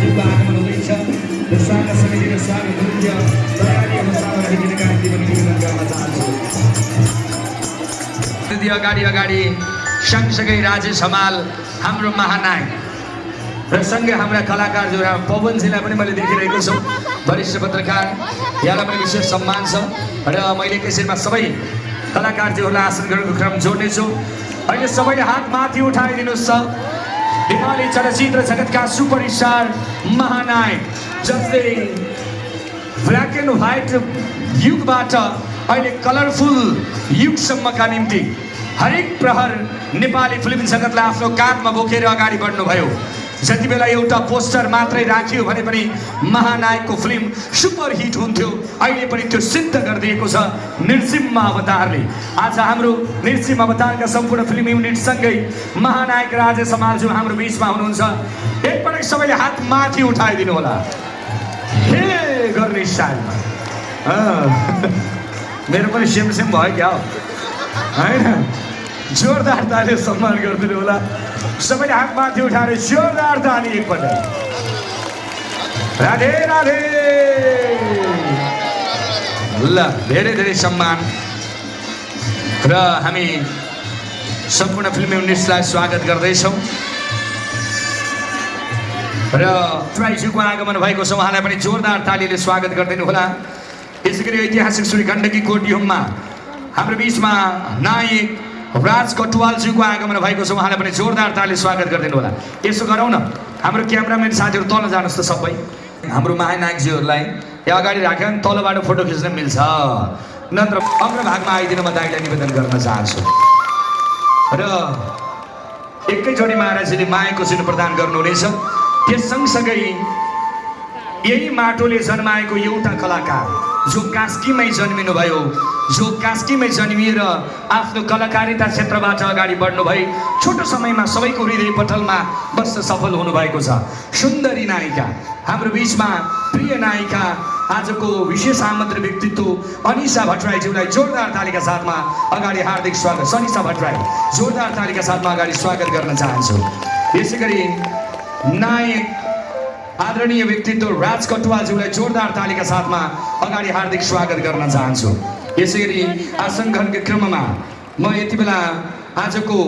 ज्यूको आगमन हुँदैछ र स्वागत समिति र स्वागत नृत्य तयारीमा साथ राखिदिनका निम्ति पनि निवेदन गर्न चाहन्छु। अगाडि अगाडि सँगसँगै राजेश हमाल हाम्रो महानायक र सँगै हाम्रा कलाकार जो पवनजीलाई पनि मैले देखिरहेको छु, वरिष्ठ पत्रकार, यहाँलाई पनि विशेष सम्मान छ र मैले कसैमा सबै कलाकारजीहरूलाई आसन ग्रहणको क्रम जोड्नेछु। अहिले सबैले हात माथि उठाइदिनुहोस् छ। नेपाली चलचित्र जगतका सुपरस्टार महानायक जसले ब्ल्याक एन्ड व्हाइट युगबाट अहिले कलरफुल युगसम्मका निम्ति हरेक प्रहर नेपाली फिल्म जगतलाई आफ्नो काँधमा बोकेर अगाडि बढ्नुभयो। जति बेला एउटा पोस्टर मात्रै राखियो भने पनि महानायकको फिल्म सुपर हिट हुन्थ्यो। अहिले पनि त्यो सिद्ध गरिदिएको छ नृसिंह अवतारले। आज हाम्रो नृसिंह अवतारका सम्पूर्ण फिल्म युनिटसँगै महानायक राजेश हमालज्यू हाम्रो बिचमा हुनुहुन्छ। एकपटक सबैले हात माथि उठाइदिनु होला हे गर्ने स्टाइलमा। मेरो पनि सेम सेम भयो क्या होइन? जोरदार ताली सम्मान गरिदिनु होला। सबैले हात माथि उठाएर जोरदार ताली एकपटक। राधे राधे। ल धेरै धेरै सम्मान र हामी सम्पूर्ण फिल्म युनिट्सलाई स्वागत गर्दैछौँ र ट्राइज्यूको आगमन भएको छ, उहाँलाई पनि जोरदार तालीले स्वागत गरिदिनु होला। यसै गरी ऐतिहासिक श्री गण्डकी कोर्टयुममा हाम्रो बिचमा नायक राज कटुवालज्यूको आगमन भएको छ, उहाँलाई पनि जोरदार ताली स्वागत गरिदिनु होला। यसो गरौँ न, हाम्रो क्यामेराम्यान साथीहरू तल जानुहोस् त सबै। हाम्रो महानायकज्यूहरूलाई यहाँ अगाडि राख्यो भने तलबाट फोटो खिच्न मिल्छ, नत्र अग्रभागमा आइदिन म दाइलाई निवेदन गर्न चाहन्छु। र एकैचोटि महाराजजीले मायाको चिन्ह प्रदान गर्नुहुनेछ। त्यस सँगसँगै यही माटोले जन्माएको एउटा कलाकार जो कास्कीमै जन्मिनु भयो, जो कास्कीमै जन्मिएर आफ्नो कलाकारिता क्षेत्रबाट अगाडि बढ्नु भई छोटो समयमा सबैको हृदय पटलमा बस्न सफल हुनुभएको छ। सुन्दरी नायिका, हाम्रो बिचमा प्रिय नायिका, आजको विशेष आमन्त्रित व्यक्तित्व अनिशा भट्टराईज्यूलाई जोरदार तालीका साथमा अगाडि हार्दिक स्वागत। अनिशा भट्टराई जोरदार तालीका साथमा अगाडि स्वागत गर्न चाहन्छु। यसै गरी नायक आदरणीय व्यक्तित्व राज कटुवालज्यूलाई जोरदार तालीका साथमा अगाडि हार्दिक स्वागत गर्न चाहन्छु। यसै गरी आसन ग्रहणको क्रममा म यति बेला आजको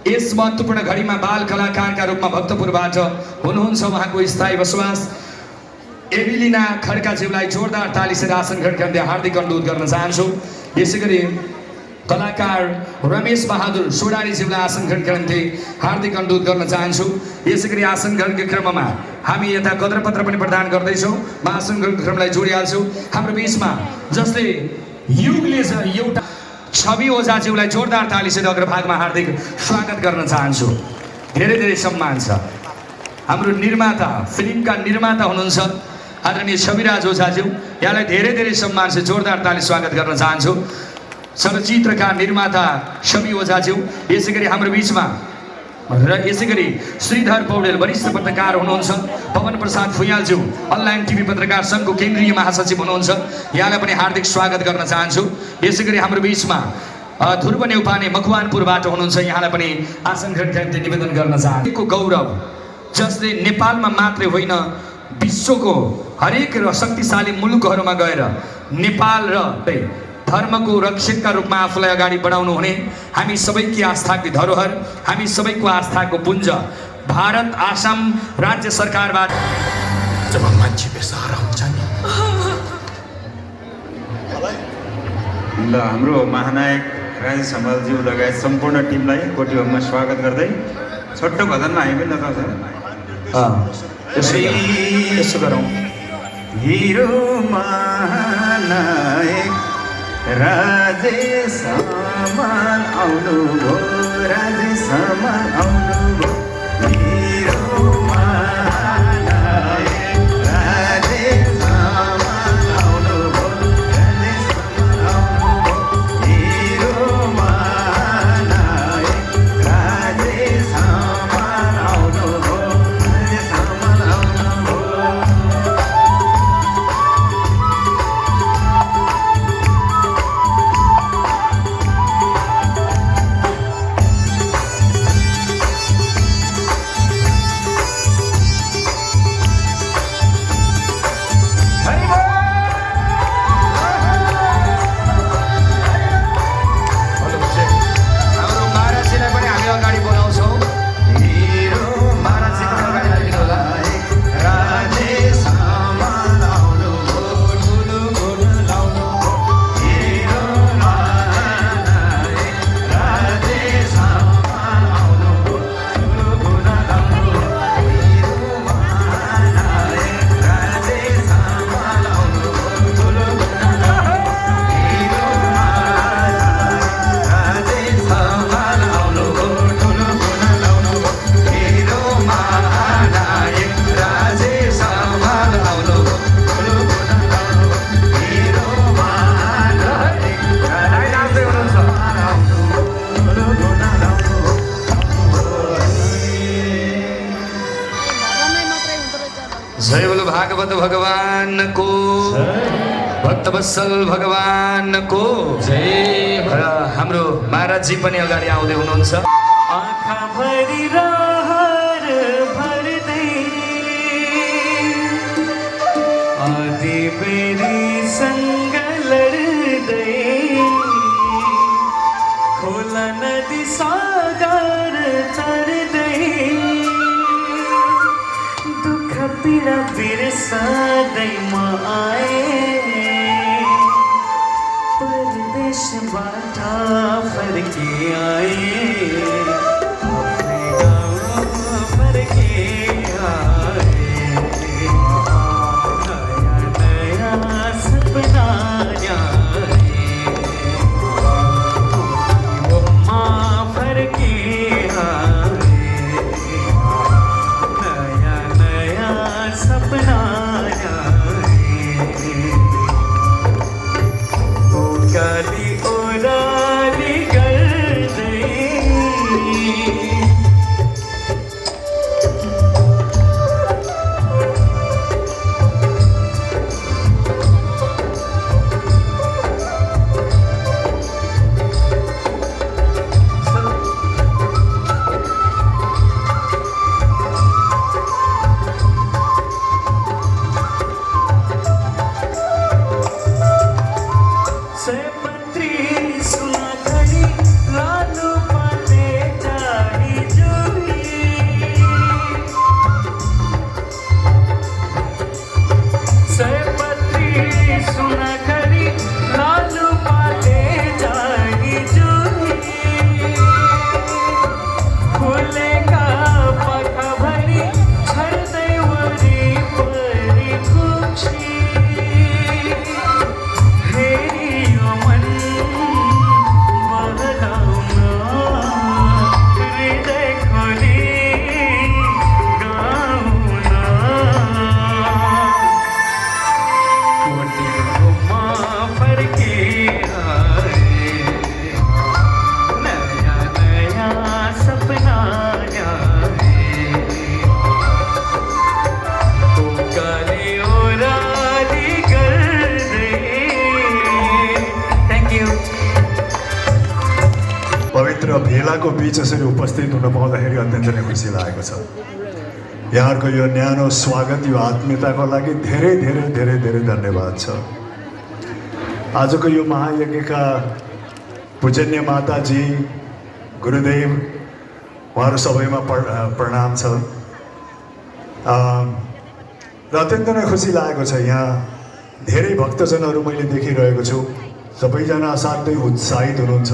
यस महत्त्वपूर्ण घडीमा बाल कलाकारका रूपमा भक्तपुरबाट हुनुहुन्छ उहाँको स्थायी बसोबास एभिलिना खड्काज्यूलाई जोरदार तालीसित आसन ग्रहण गर्दै हार्दिक अनुरोध गर्न चाहन्छु। यसै गरी कलाकार रमेश बहादुर सोडारीज्यूलाई आसन ग्रहण गर्दै हार्दिक अनुरोध गर्न चाहन्छु। यसै गरी आसन ग्रहणको क्रममा हामी यता गद्रपत्र पनि प्रदान गर्दैछौँ। म आसन ग्रहणको क्रमलाई जोडिहाल्छु। हाम्रो बिचमा जसले युगले एउटा छवि ओझाज्यूलाई जोरदार तालीसित अग्रभागमा हार्दिक स्वागत गर्न चाहन्छु। धेरै धेरै सम्मान छ। हाम्रो निर्माता, फिल्मका निर्माता हुनुहुन्छ आदरणीय छविराज ओझाज्यू, यहाँलाई धेरै धेरै सम्मान छ, जोरदार ताली स्वागत गर्न चाहन्छु। चलचित्रका निर्माता छवि ओझाज्यू, यसै गरी हाम्रो बिचमा र यसै गरी श्रीधर पौडेल वरिष्ठ पत्रकार हुनुहुन्छ। पवन प्रसाद फुयालज्यू अनलाइन टिभी पत्रकार सङ्घको केन्द्रीय महासचिव हुनुहुन्छ, यहाँलाई पनि हार्दिक स्वागत गर्न चाहन्छु। यसै गरी हाम्रो बिचमा ध्रुव नेउपाने मकवानपुरबाट हुनुहुन्छ, यहाँलाई पनि आसन ग्रहण गर्दै निवेदन गर्न चाहन्छु। गौरव जसले नेपालमा मात्रै होइन विश्वको हरेक र शक्तिशाली मुलुकहरूमा गएर नेपाल र धर्मको रक्षकका रूपमा आफूलाई अगाडि बढाउनु हुने हामी सबैकी आस्थाको धरोहर, हामी सबैको आस्थाको पुञ्ज भारत आसाम राज्य सरकारबाट जब मान्छे बेसहारा हुन्छ नि। ल हाम्रो महानायक राजेश हमालज्यू लगायत सम्पूर्ण टिमलाई कोटीहोममा स्वागत गर्दै छोटो भजनमा हामी पनि यसो गरौँ। हिरो महानायक राजेश हमाल आउनुभयो, राजेश हमाल आउनुभयो। हिरो महानायक राजेश हमाल आउनुभयो, राजेश हमाल आउनुभयो। हिरो महानायक राजेश हमाल आउनुभयो, राजेश हमाल आउनुभयो। जय बोलो भागवत भगवान को, भक्तवत्सल भगवान को जय र हाम्रो महाराजजी पनि अगाडि आउँदै हुनुहुन्छ। आँखा भरि रहर भर्दै आधी बेरी सँग लड्दै खोला नदी सागर चढ्दै दुःख पीडा बिर्सदै म आएँ परदेशबाट फर्की आएँ अपने गाउँ फर्की आएँ नया नया सपना ल्याएँ फर्की आएँ नया नया सपना काली ओराली गर्दै पवित्र भेलाको बीच यसरी उपस्थित हुन पाउँदाखेरि अत्यन्तै नै खुसी लागेको छ। यहाँहरूको यो न्यानो स्वागत, यो आत्मीयताको लागि धेरै धेरै धेरै धेरै धन्यवाद छ। आजको यो महायज्ञका पूजनीय माताजी, गुरुदेव, उहाँहरू सबैमा प्रणाम छ। र अत्यन्तै नै खुसी लागेको छ। यहाँ धेरै भक्तजनहरू मैले देखिरहेको छु, सबैजना असाध्यै उत्साहित हुनुहुन्छ।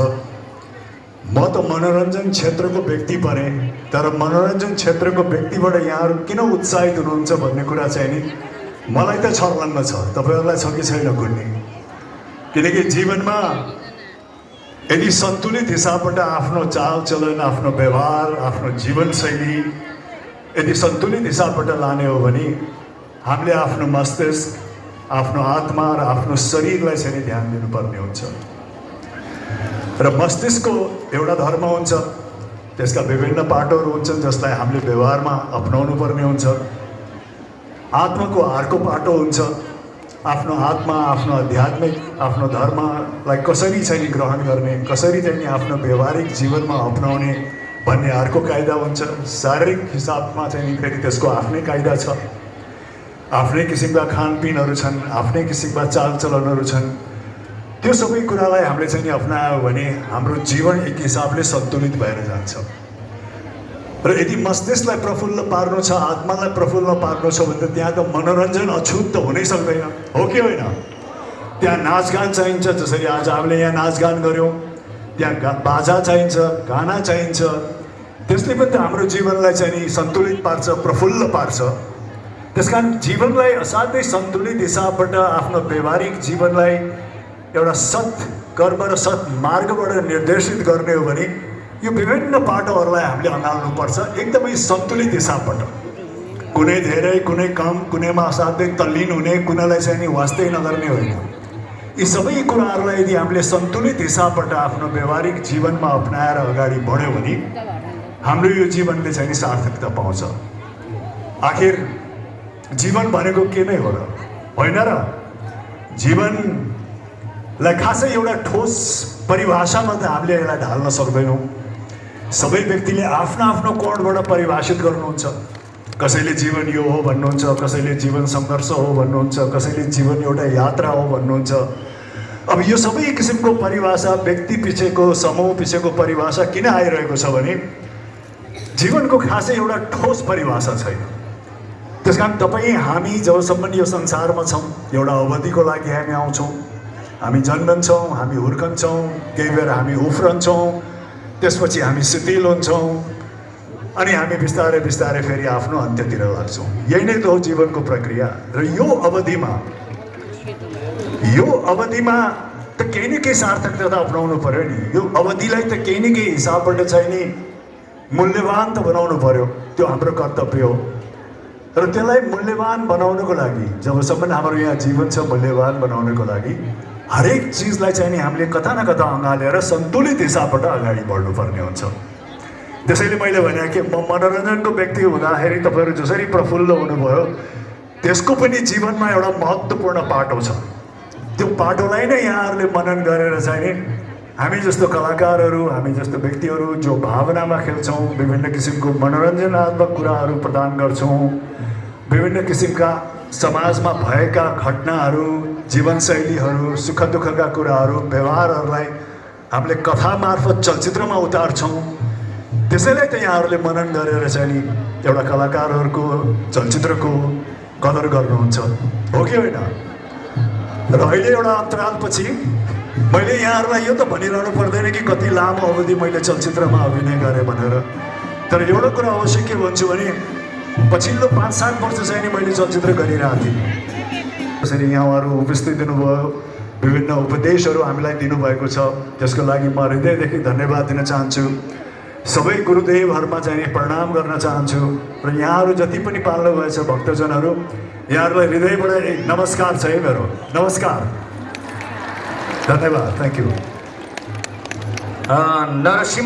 म त मनोरञ्जन क्षेत्रको व्यक्ति परेँ, तर मनोरञ्जन क्षेत्रको व्यक्तिबाट यहाँहरू किन उत्साहित हुनुहुन्छ भन्ने कुरा चाहिँ नि मलाई त छर्लङ्ग छ। तपाईँहरूलाई छ कि छैन कुन्नी? किनकि जीवनमा यदि सन्तुलित हिसाबबाट आफ्नो चालचलन, आफ्नो व्यवहार, आफ्नो जीवनशैली यदि सन्तुलित हिसाबबाट लाने हो भने हामीले आफ्नो मस्तिष्क, आफ्नो आत्मा र आफ्नो शरीरलाई चाहिँ ध्यान दिनुपर्ने हुन्छ। र मस्तिष्कको एउटा धर्म हुन्छ, त्यसका विभिन्न पाटोहरू हुन्छन् जसलाई हामीले व्यवहारमा अपनाउनु पर्ने हुन्छ। आत्माको अर्को पाटो हुन्छ, आफ्नो आत्मा, आफ्नो आध्यात्मिक, आफ्नो धर्मलाई कसरी चाहिँ ग्रहण गर्ने, कसरी चाहिँ आफ्नो व्यवहारिक जीवनमा अपनाउने भन्ने अर्को कायदा हुन्छ। शारीरिक हिसाबमा चाहिँ फेरि त्यसको आफ्नै कायदा छ, आफ्नै किसिमका खानपिनहरू छन्, आफ्नै किसिमका चालचलनहरू छन्। त्यो सबै कुरालाई हामीले चाहिँ अपनायो भने हाम्रो जीवन एक हिसाबले सन्तुलित भएर जान्छ। र यदि मस्तिष्कलाई प्रफुल्ल पार्नु छ, आत्मालाई प्रफुल्ल पार्नु छ भने त त्यहाँ त मनोरञ्जन अछुत त हुनै सक्दैन, हो कि होइन? त्यहाँ नाचगान चाहिन्छ, जसरी आज हामीले यहाँ नाचगान गऱ्यौँ, त्यहाँ बाजा चाहिन्छ, गाना चाहिन्छ। त्यसले पनि त हाम्रो जीवनलाई चाहिँ नि सन्तुलित पार्छ, प्रफुल्ल पार्छ। त्यस कारण जीवनलाई असाध्यै सन्तुलित हिसाबबाट आफ्नो व्यवहारिक जीवनलाई एउटा सत् कर्म र सत् मार्गबाट निर्देशित गर्ने हो भने यो विभिन्न पाटोहरूलाई हामीले अँगाल्नुपर्छ एकदमै सन्तुलित हिसाबबाट। कुनै धेरै, कुनै कम, कुनैमा असाध्यै तल्लीन हुने, कुनैलाई चाहिँ नि वास्तै नगर्ने होइन। यी सबै कुराहरूलाई यदि हामीले सन्तुलित हिसाबबाट आफ्नो व्यवहारिक जीवनमा अपनाएर अगाडि बढ्यौँ भने हाम्रो यो जीवनले चाहिँ नि सार्थकता पाउँछ। आखिर जीवन भनेको के नै हो र, होइन र? जीवनलाई खासै एउटा ठोस परिभाषामा त हामीले यसलाई ढाल्न सक्दैनौँ। सबै व्यक्तिले आफ्नो आफ्नो कोणबाट परिभाषित गर्नुहुन्छ। कसैले जीवन यो हो भन्नुहुन्छ, कसैले जीवन सङ्घर्ष हो भन्नुहुन्छ, कसैले जीवन एउटा यात्रा हो भन्नुहुन्छ। अब यो सबै किसिमको परिभाषा, व्यक्ति पछिको समूह पछिको परिभाषा किन आइरहेको छ भने जीवनको खासै एउटा ठोस परिभाषा छैन। त्यस कारण तपाईँ हामी जबसम्म यो संसारमा छौँ, एउटा अवधिको लागि हामी आउँछौँ, हामी जन्मन्छौँ, हामी हुर्कन्छौँ, केही बेर हामी उफ्रन्छौँ, त्यसपछि हामी शिथिल हुन्छौँ, अनि हामी बिस्तारै बिस्तारै फेरि आफ्नो अन्त्यतिर लाग्छौँ। यही नै त हो जीवनको प्रक्रिया। र यो अवधिमा त केही न केही सार्थकता त अपनाउनु पर्यो नि। यो अवधिलाई त केही न केही हिसाबबाट चाहिँ नि मूल्यवान त बनाउनु पर्यो, त्यो हाम्रो कर्तव्य हो। र त्यसलाई मूल्यवान बनाउनको लागि जबसम्म हाम्रो यहाँ जीवन छ, मूल्यवान बनाउनको लागि हरेक चिजलाई चाहिँ नि हामीले कता न कता अँगालेर सन्तुलित हिसाबबाट अगाडि बढ्नुपर्ने हुन्छ। त्यसैले मैले भने कि म मनोरञ्जनको व्यक्ति हुँदाखेरि तपाईँहरू जसरी प्रफुल्ल हुनुभयो, त्यसको पनि जीवनमा एउटा महत्त्वपूर्ण पाटो छ। त्यो पाटोलाई नै यहाँहरूले मनन गरेर चाहिँ नि हामी जस्तो कलाकारहरू, हामी जस्तो व्यक्तिहरू जो भावनामा खेल्छौँ, विभिन्न किसिमको मनोरञ्जनात्मक कुराहरू प्रदान गर्छौँ, विभिन्न किसिमका समाजमा भएका घटनाहरू, जीवनशैलीहरू, सुख दुःखका कुराहरू, व्यवहारहरूलाई हामीले कथा मार्फत चलचित्रमा उतार्छौँ। त्यसैलाई त यहाँहरूले मनन गरेर चाहिँ नि एउटा कलाकारहरूको चलचित्रको कदर गर्नुहुन्छ, हो कि होइन? र अहिले एउटा अन्तरालपछि मैले यहाँहरूलाई यो त भनिरहनु पर्दैन कि कति लामो अवधि मैले चलचित्रमा अभिनय गरेँ भनेर। तर एउटा कुरा अवश्य के भन्छु भने पछिल्लो 5-7 वर्ष चाहिँ नि मैले चलचित्र गरिरहेको थिएँ। त्यसरी यहाँहरू उपस्थित दिनुभयो, विभिन्न उपदेशहरू हामीलाई दिनुभएको छ, त्यसको लागि म हृदयदेखि धन्यवाद दिन चाहन्छु। सबै गुरुदेवहरूमा चाहिँ प्रणाम गर्न चाहन्छु। र यहाँहरू जति पनि पाल्नुभएछ भक्तजनहरू, यहाँहरूलाई हृदयबाट नमस्कार छ है मेरो, नमस्कार, धन्यवाद, थ्याङ्क यू। नरसिंह